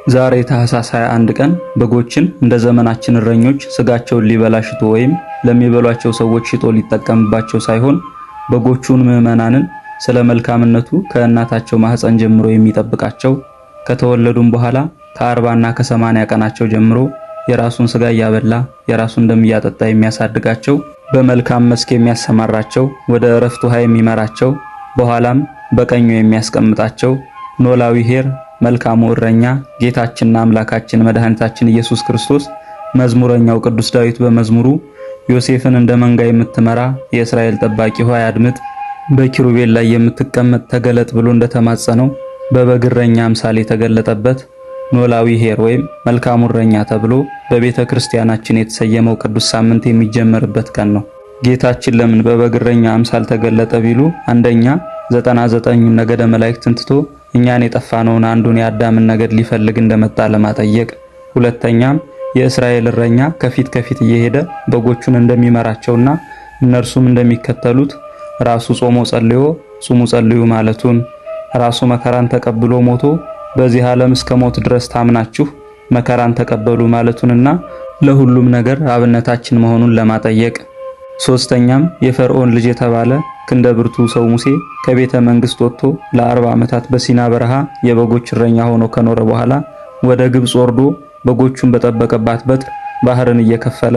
ዛሬ ታህሳስ 21 ቀን በጎችን እንደ ዘመናችን እረኞች ስጋቸውን ሊበላ ሽጦ ወይም ለሚበሏቸው ሰዎች ሽጦ ሊጠቀምባቸው ሳይሆን በጎቹን ምዕመናንን ስለ መልካምነቱ ከእናታቸው ማህፀን ጀምሮ የሚጠብቃቸው፣ ከተወለዱም በኋላ ከ40ና ከ80 ቀናቸው ጀምሮ የራሱን ስጋ እያበላ የራሱን ደም እያጠጣ የሚያሳድጋቸው፣ በመልካም መስክ የሚያሰማራቸው፣ ወደ እረፍት ውሃ የሚመራቸው፣ በኋላም በቀኙ የሚያስቀምጣቸው ኖላዊ ኄር መልካሙ እረኛ ጌታችንና አምላካችን መድኃኒታችን ኢየሱስ ክርስቶስ፣ መዝሙረኛው ቅዱስ ዳዊት በመዝሙሩ ዮሴፍን እንደ መንጋ የምትመራ የእስራኤል ጠባቂ ሆይ አድምጥ፣ በኪሩቤል ላይ የምትቀመጥ ተገለጥ ብሎ እንደተማጸነው በበግ እረኛ አምሳል የተገለጠበት ኖላዊ ኄር ወይም መልካሙ እረኛ ተብሎ በቤተ ክርስቲያናችን የተሰየመው ቅዱስ ሳምንት የሚጀመርበት ቀን ነው። ጌታችን ለምን በበግ እረኛ አምሳል ተገለጠ ቢሉ፣ አንደኛ 99ኙን ነገደ መላእክትን ትቶ እኛን የጠፋነውን አንዱን የአዳምን ነገድ ሊፈልግ እንደመጣ ለማጠየቅ፣ ሁለተኛም የእስራኤል እረኛ ከፊት ከፊት እየሄደ በጎቹን እንደሚመራቸውና እነርሱም እንደሚከተሉት ራሱ ጾሞ ጸልዮ ጹሙ ጸልዩ ማለቱን፣ ራሱ መከራን ተቀብሎ ሞቶ በዚህ ዓለም እስከ ሞት ድረስ ታምናችሁ መከራን ተቀበሉ ማለቱንና ለሁሉም ነገር አብነታችን መሆኑን ለማጠየቅ፣ ሶስተኛም የፈርዖን ልጅ የተባለ ክንደ ብርቱ ሰው ሙሴ ከቤተ መንግስት ወጥቶ ለ40 ዓመታት በሲና በረሃ የበጎች እረኛ ሆኖ ከኖረ በኋላ ወደ ግብጽ ወርዶ በጎቹን በጠበቀባት በትር ባህርን እየከፈለ፣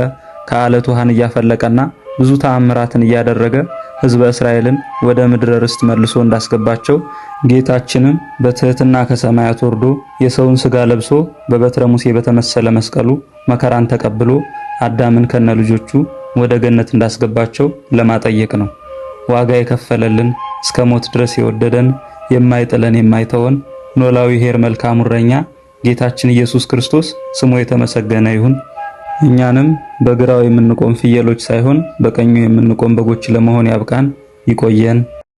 ከአለት ውሃን እያፈለቀና ብዙ ተአምራትን እያደረገ ሕዝበ እስራኤልን ወደ ምድረ ርስት መልሶ እንዳስገባቸው፣ ጌታችንም በትህትና ከሰማያት ወርዶ የሰውን ስጋ ለብሶ በበትረ ሙሴ በተመሰለ መስቀሉ መከራን ተቀብሎ አዳምን ከነ ልጆቹ ወደ ገነት እንዳስገባቸው ለማጠየቅ ነው። ዋጋ የከፈለልን፣ እስከ ሞት ድረስ የወደደን፣ የማይጥለን የማይተወን ኖላዊ ኄር መልካሙ እረኛ ጌታችን ኢየሱስ ክርስቶስ ስሙ የተመሰገነ ይሁን። እኛንም በግራው የምንቆም ፍየሎች ሳይሆን በቀኙ የምንቆም በጎች ለመሆን ያብቃን። ይቆየን።